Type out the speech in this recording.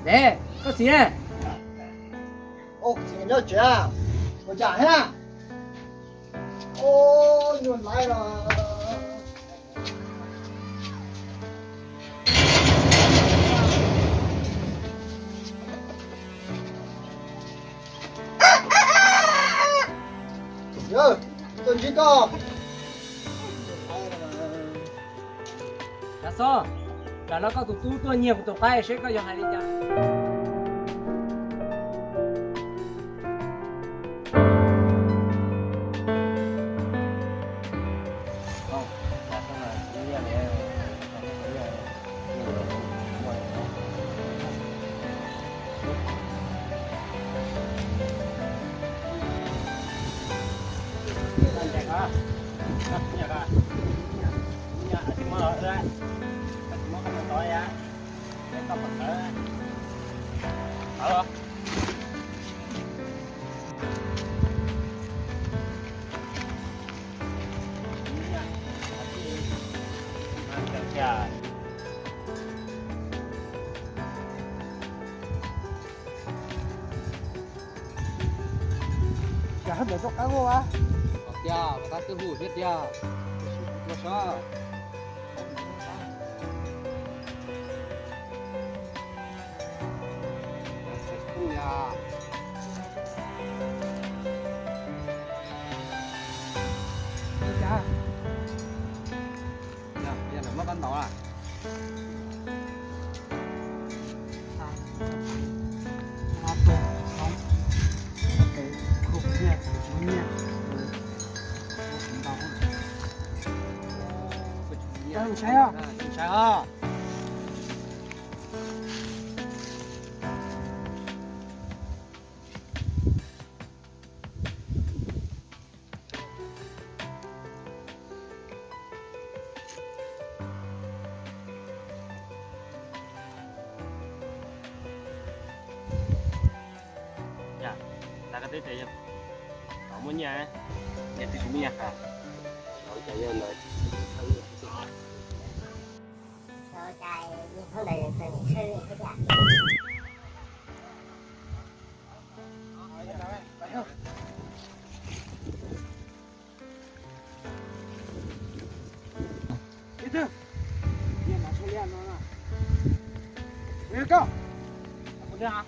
Dej, koj txiv ne? Txiv nyob tsev, ua cas thiab? Nyuag laiv los. Yawg, tuaj ntsib koj. Kav xov, tsam no koj tus tub tuaj nyiag kuv tus qaib seb koj yuav hais li cas. Cas hab ntawd tuaj qab ua? Tiag, ua qab twb hu thiab tiag. Ua sab. Yog, tas koj teb tes yog muaj nyiaj, nyiaj twb tsis muaj nyiaj has. Ib tug, koj, mus li a.